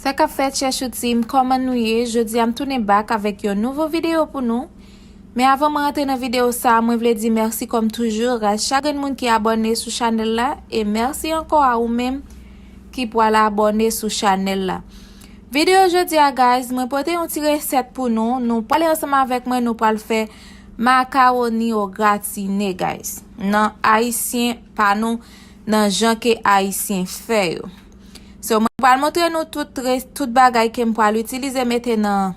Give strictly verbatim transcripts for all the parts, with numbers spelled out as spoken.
Sa k ap fèt, chèchoutim, kòman nou ye? Jodi a m tounen back avèk yon nouvo videyo pou nou. Men avan mwen rantre nan videyo sa, mwen vle di mèsi kòm toujou a chak grenn moun ki abòne sou chanèl la, e mèsi ankò a ou menm ki pral abòne sou chanèl la. Videyo jodi a, guys, mwen pote yon ti resèt pou nou. Nou pale ansanm avèk mwen, nou pral fè makawoni o gratine, guys. Nan ayisyen pa nou, nan jan ke ayisyen fè yo. So, mwen pral montre nou tout, res- tout bagay ke m pral itilize mete nan,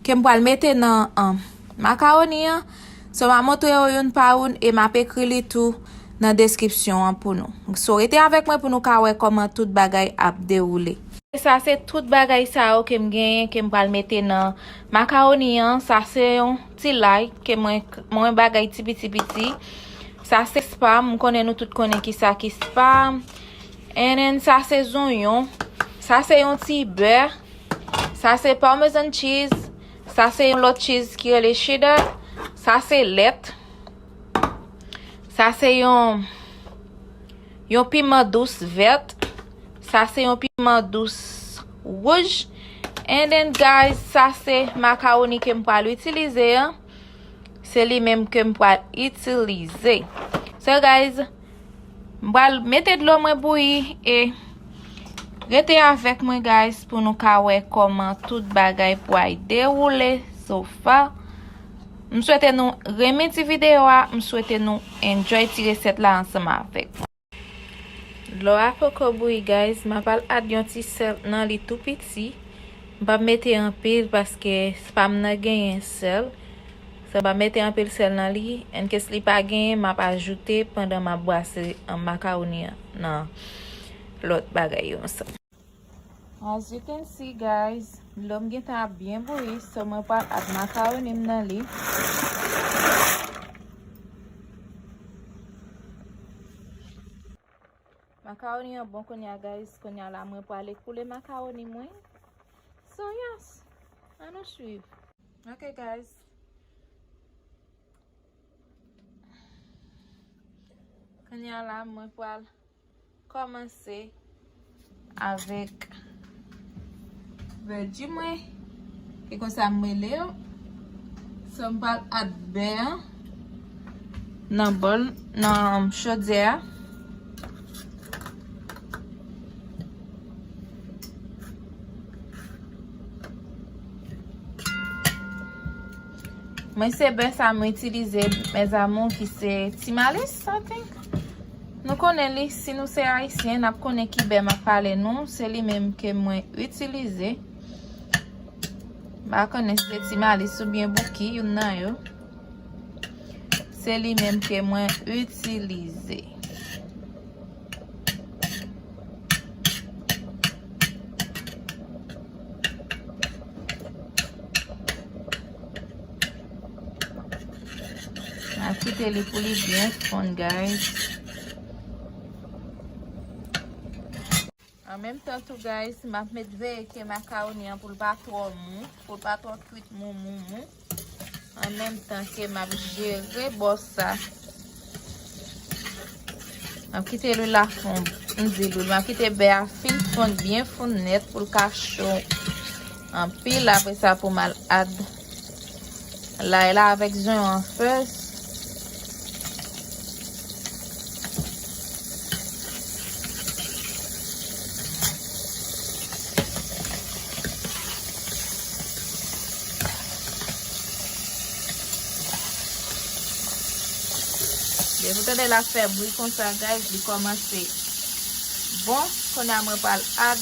ke m pral mete nan, um, makawoni an. So, m a montre yo youn pa youn e m ap ekri li tou nan deskripsyon an pou nou. So, rete avèk mwen pou nou ka wè kòman tout bagay ap dewoule. Sa se tout bagay sa yo ke m genyen, ke m pral mete nan makawoni an. Sa se yon ti lay ke mwen, mwen bagay ti piti piti. Sa se spam, m konnen nou tout konnen ki sa ki spam. And then, sa se zonyon. Sa se yon ti bè. Sa se parmesan cheese. Sa se yon lòt cheese ki rele cheddar. Sa se lèt. Sa se yon, yon piman dous vèt. Sa se yon piman dous wouj. And then, guys, sa se makawoni ke m pral itilize an. Se li menm ke m pral itilize. So, guys, m pral mete dlo mwen bouyi e rete avèk mwen, guys, pou nou ka wè kòman tout bagay pral dewoule so far. M swete nou renmen ti videyo a, m swete nou enjoy ti resèt la ansanm avèk mwen. Dlo a poko bouyi, guys, m ap al add yon ti sèl nan li tou piti. M p ap mete anpil paske spam nan genyen sèl. So, m p ap mete anpil sèl nan li. An case li pa genyen, m ap ajoute pandan m ap brase, um, makawoni an nan lòt bagay yo ansanm. As you can see, guys, dlo m gentan ap byen bouyi, so mwen pral add makawoni m nan li. Makawoni an bon kounye a, guys. Kounye a la, mwen pral ekoule makawoni mwen. So, yes, ann nou swiv. Ok, guys. Kounye a la, mwen pral kòmanse avèk vèji mwen. E konsa m rele yo. So, m pral add bè an nan bòl, nan chodyè a. Mwen se bè sa mwen itilize, mes amours, ki se Timalis, I think. Nou konnen li, si nou se ayisyen, n ap konnen ki bè m ap pale nou, se li menm ke mwen itilize. M pa konnen si se Timalis oubyen Bouki, youn nan yo. Se li menm ke mwen itilize. N a kite li pou li byen fonn, guys. An menm tan tou, guys, m ap met veye ke makawoni an pou l pa twò mou, pou l pa twò kwit mou, mou, mou. An menm tan ke m ap jere bò sa. M ap kite lwil la fonn, m di lwil, m ap kite bè a fin fonn, byen fonn nèt pou l ka cho anpil. Apre sa, pou m al add lay la avèk zonyon an first. Depi w tande l ap fè bri konsa, guys, li kòmanse bon. Kounye a mwen pral add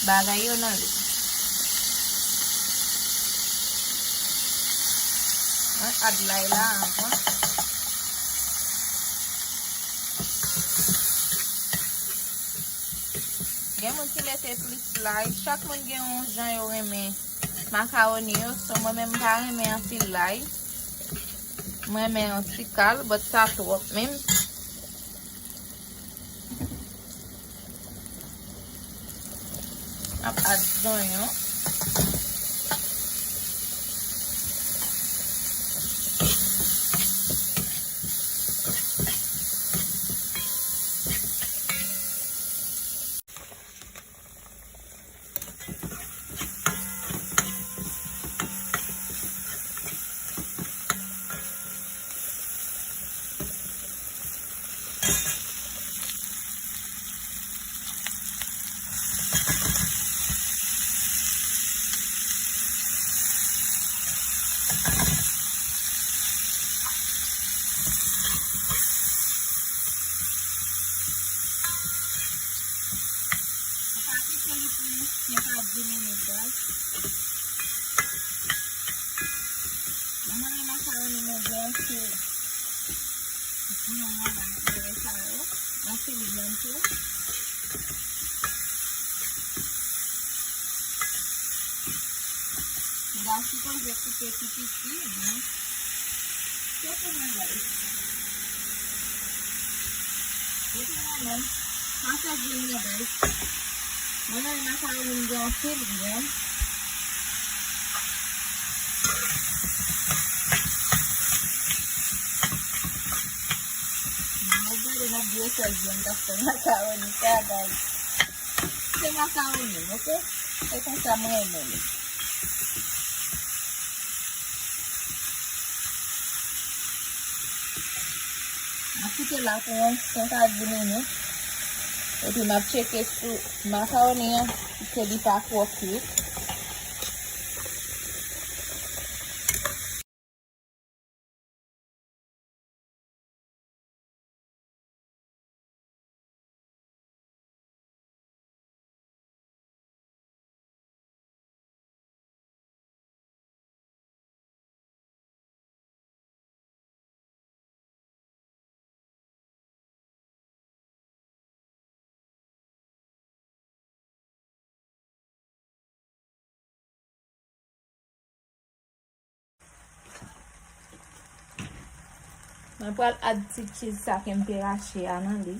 bagay yo nan li. Mwen add lay la anvan. Gen moun ki mete plis lay. Chak moun gen yon jan yo renmen makawoni yo. So, mwen menm, m pa renmen anpil lay. Mwen renmen yon ti kal, but sa twòp menm. Ap add zonyon. Senk a dis minit, guys. Mwen renmen makawoni mwen gen anpil. Mwen renmen bagay sa yo. Anpil vyann tou. M ta sipoze koupe pi piti, men se pou mwen, guys. Se pou mwen menm. Sa se vin mwen, guys. Mwen menm, makawoni m gen anpil vyann. Mwen gade nan grosè vyann k ap fè makawoni sa, guys. Se makawoni m, oke? Se konsa mwen renmen li. M ap kite la pou yon senk a dis minit. Epi m ap tcheke sou makawoni an, ke li pa twò kwit. Mwen pral add ti cheese sa ke m te rache a nan li.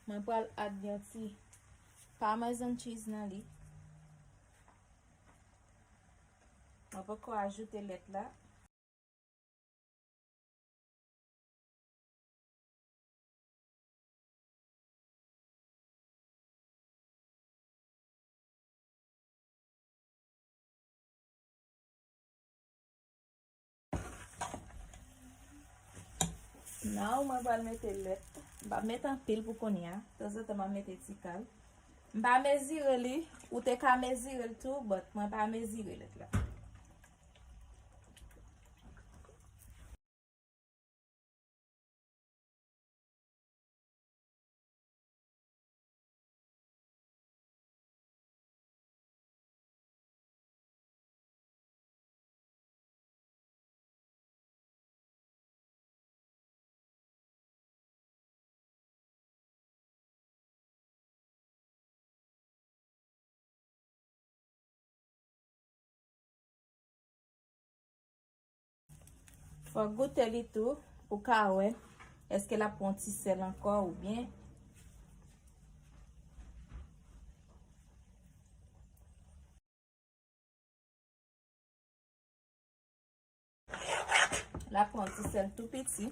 Mwen pral add yon ti Parmesan cheese nan li. Mwen poko ajoute lèt la. Now, mwen pral mete lèt. M p ap mete anpil pou kounye a. Tanzantan, m ap mete ti kal. M pa mezire li. Ou te ka mezire l tou, but mwen pa mezire lèt la. Fò w goute li tou, pou w ka wè èske l ap pran ti sèl ankò oubyen. L ap pran ti sèl tou piti.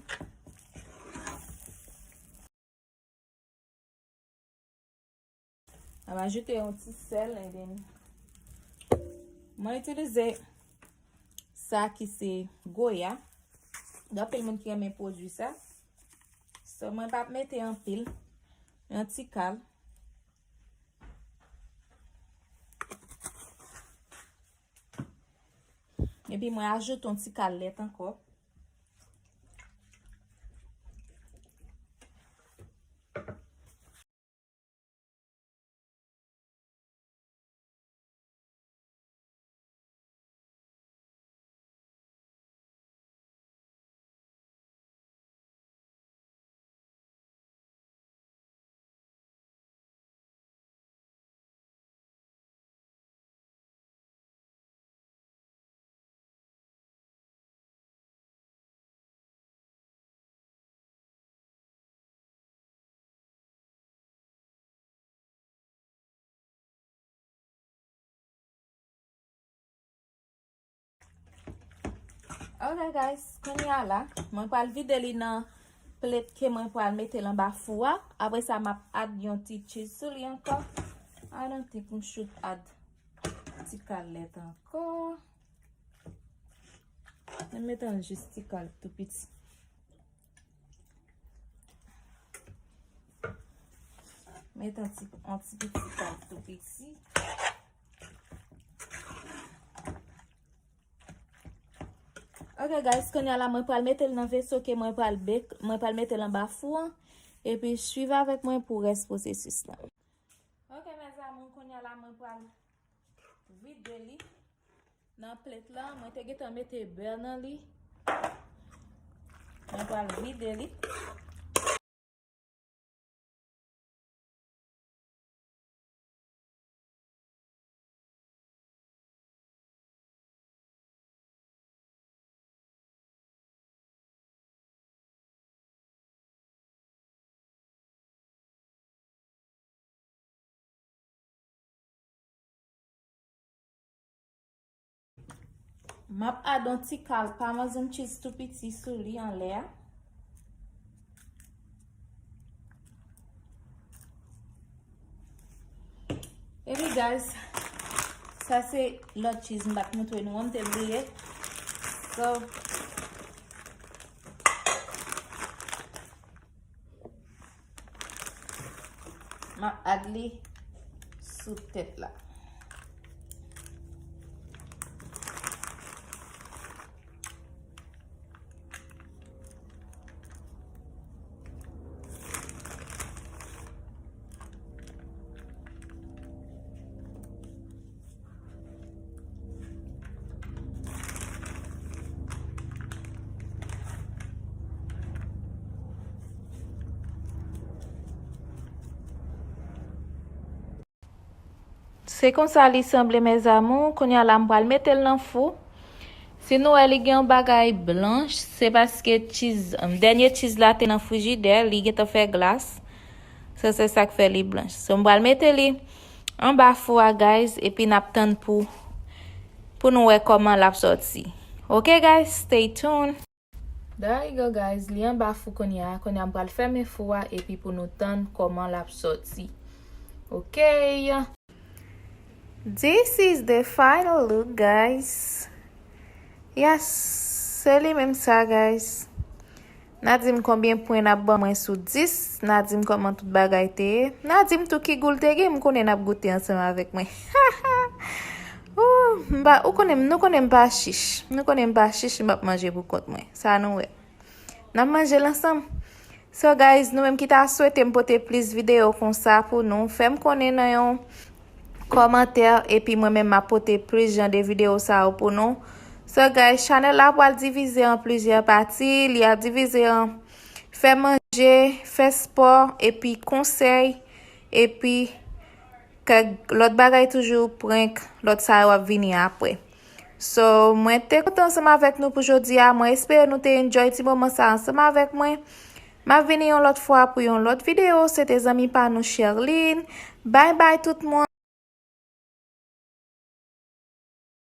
M ap ajoute yon ti sèl, and then mwen itilize sa ki se Goya. Gen anpil moun ki renmen pwodui sa. So, mwen p ap mete anpil. Yon ti kal. Epi mwen ajoute yon ti kal lèt ankò. Ok, guys, kounye a la, mwen pral vide li nan plèt ke mwen pral mete l anba fou a. Apre sa, m ap add yon ti cheese sou li ankò. I don't think m should add ti kalèt ankò. Mwen mete yon jis ti kalèt tou piti. Mete yon ti, yon ti piti kalèt tou piti. Ok, guys, kounye a la, mwen pral mete l nan veso ke mwen pral bake, mwen pral mete l anba fou an. Epi, swiv avèk mwen pou rès pwosesis la. Ok, mes amours, kounye a la, mwen pral vide li nan plèt la. Mwen te gentan mete bè nan li. Mwen pral vide li. M ap add yon ti kal Parmesan cheese tou piti sou li anlè a. Epi, guys, sa se lòt cheese m pa t montre nou an, m te bliye. So, m ap add li sou tèt la. Se konsa li sanble, mes amours. Kounye a la, m pral mete l nan fou. Si nou wè li gen yon bagay blanch, se paske cheese, um, dènye cheese la te nan frijidè, li gentan fè glas. So, se sa k fè li blanch. So, m pral mete li anba fou a, guys, epi n ap tann pou, pou nou wè kòman l ap sòti. Ok, guys, stay tuned. There you go, guys. Li anba fou kounye a. Kounye a, m pral fèmen fou a epi pou nou tann kòman l ap sòti. Ok. This is the final look, guys. Yes, se li menm sa, guys. N a di m konbyen pwen n ap ban mwen sou dis. N a di m kòman tout bagay te ye. N a di m tou ki gou l te gen, m konnen n ap goute ansanm avèk mwen. Ooh, m pa, ou konnen, nou konnen m pa chich. Nou konnen m pa chich, m ap manje pou kont mwen. Sa nou wè. N ap manje l ansanm. So, guys, nou menm ki ta swete m pote plis videyo konsa pou nou, fè m konnen nan yon kòmantè, epi mwen menm m ap pote plis jan de videyo sa yo pou nou. So, guys, chanèl la pral divize an plizyè pati. Li ap divize an fè manje, fè spò, epi konsèy, epi kèk lòt bagay toujou, prank, lòt sa yo ap vini apre. So, mwen te kontan ansanm avèk nou pou jodi a. Mwen espere nou te enjoy ti moman sa ansanm avèk mwen. M ap vini yon lòt fwa pou yon lòt videyo. Se te zanmi pa nou, Sherline. Bye bye tout moun.